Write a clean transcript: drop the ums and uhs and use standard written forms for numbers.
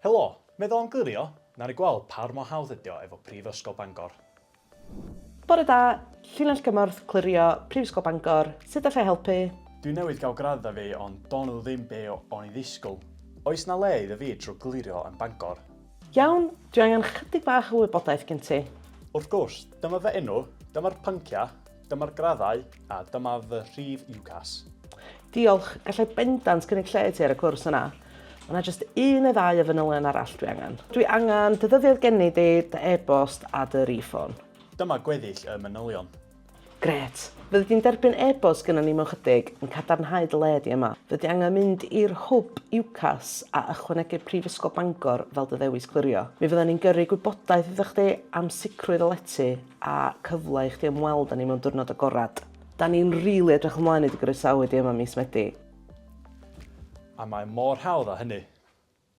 Helo, meddwl am glirio? Nawn ni gweld par mor hawdd ydi o efo Prifysgol Bangor. Bore da, llinell gymorth Clirio, Prifysgol Bangor, sut alla i helpu? Dwi newydd gael graddau fi ond do'n nhw ddim be o'n i ddisgwyl. Oes 'na le iddo fi trwy glirio yn Bangor? Iawn, dwi angen chydig bach o wybodaeth gen ti. Wrth gwrs, dyma fy enw, dyma'r pynciau, dyma'r graddau a dyma fy rhif UCAS. Diolch, gallai bendant gynnig lle i ti ar y cwrs yna. Mae yna jyst un neu ddau o fanylion arall dwi angen. Dwi angen dy ddyddiad geni di, dy e-bost a dy rif ffôn. Dyma gweddill y manylion. Grêt. Fyddi di'n derbyn e-bost gynnon ni mewn chydig yn cadarnhau dy le di yma. Fyddi di angen mynd i'r hwb UCAS a ychwanegu Prifysgol Bangor fel dy ddewis clirio. Mi fyddan ni'n gyrru gwybodaeth iddo chdi am sicrwydd o lety a cyfle i chdi ymweld â ni mewn diwrnod agorad. Da ni'n rili edrych ymlaen i dy groesawu di yma mis Medi. A mae mor hawdd â hynny.